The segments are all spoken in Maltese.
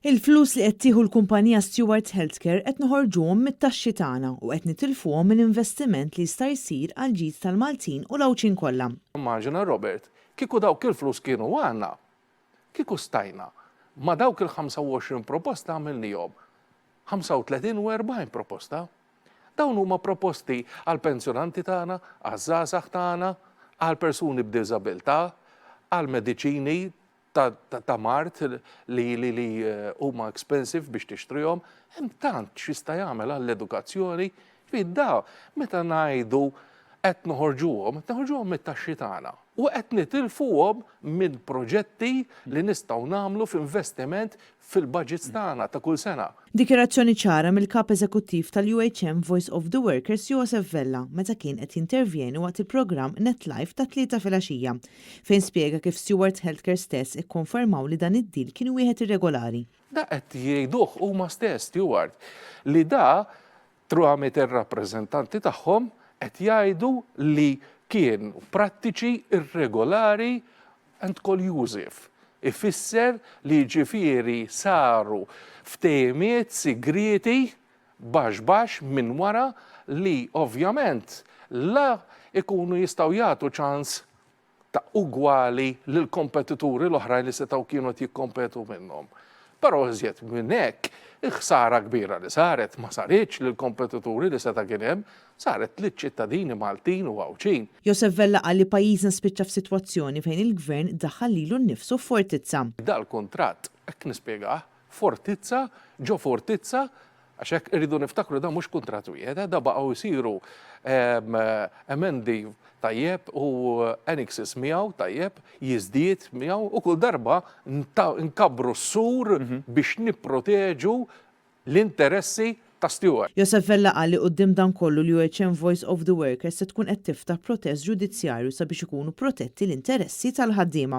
Il-flus li qed tieħu l-kumpanija Steward Healthcare qed noħorġuhom mit-taxxi tagħna u qed nitilfuhom minn investiment li jista' jsir għall-ġid tal-Maltin u l-Għawdxin kollha. Immaġina Robert, kieku dawk il-flus kienu għandna, kieku stajna ma' dawk il-25 proposta għamilnihom 35 u 40 proposta. Dawn huma proposti għall-pensjonanti tagħna, għaż-żgħażagħ tagħna, għal persuni b'diżabilità, għal mediċini ta' mard li li huma expensive biex tixtrihom, hemm tant x'jista' jagħmel għall-edukazzjoni. Ġifieri da meta ngħidu qed noħorġuhom, qed noħorġuhom mit-taxxi tagħna u qed nitilfuhom minn proġetti li nistgħu nagħmlu f'investiment fil-budgets tagħna ta' kull sena. Dikjarazzjoni ċara mill-Kap Eżekuttiv tal-UHM Voice of the Workers Josef Vella meta kien qed jintervjeni waqt il-programm Net Live tat-Tlieta filgħaxija, fejn spjega kif Steward Healthcare stess ikkonfermaw li dan id-deal kien wieħed irregolari. Da qed jgħiduh huma stess Steward li da tramite r-rappreżentanti tagħhom qed jgħidu li kien prattiċi irregolari and collusive. Ifisser li jiġifieri saru ftehimiet sigrieti baxx baxx minn wara li ovvjament la jkunu jistgħu jagħtu ċans ta' ugwali lill-kompetituri l-oħrajn li setgħu kienu qed jikkompetu minnhom. Però iżjed minn hekk, il-ħsara kbira li saret ma saritx lill-kompetituri li seta' kien hemm, saret liċ-ċittadini Maltin u Għawdxin. Josef Vella qal li pajjiżna spiċċa f'sitwazzjoni fejn il-Gvern daħħal lilu nnifsu f'fortizza. Dal-kuntratt, hekk nispjegah, fortizza ġo fortizza, għax hekk irridu niftakru dan mhux kuntratt wieħed, eh, da baqgħu jsiru emendi tajjeb u annexes miegħu tajjeb, jiżdied miegħu u kull darba nkabbru s-sur biex nipproteġu l-interessi ta' Steward. Josef Vella qal li quddiem dan kollu l-UHM Voice of the Workers se tkun qed tiftaħ protest ġudizzjarju sabiex ikunu protetti l-interessi tal-ħaddiema.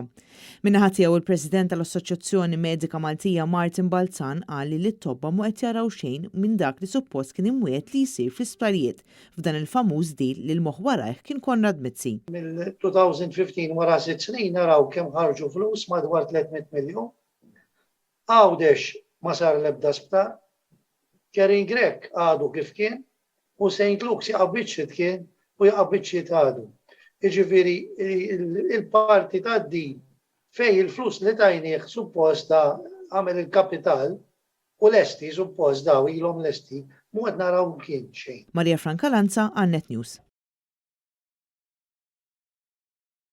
Min-naħa tiegħu il-President tal-Assoċjazzjoni Medika Maltija Martin Balzan qal li t-tobba mhu qed jaraw xejn minn dak li suppost kien imwiegħed li jsir fl-isptarijiet f'dan il-famuż deal li l-moħħ warajh kien Konrad Mizzi. Mill-2015 wara sitt snin naraw kemm ħarġu flus madwar 300 miljun. Għawdex ma sar l-ebda sptar. Karen Grech għadu kif kien u Saint Luke's jaqa' biċċiet kien u jaqa' biċċiet għadu. Jiġifieri il-parti tad-deal fejn il-flus li tajnieh suppost għamel il-kapital u lesti suppost daw ilhom lesti mhu qed naraw mkien xejn. Maria Francalanza għal Net News.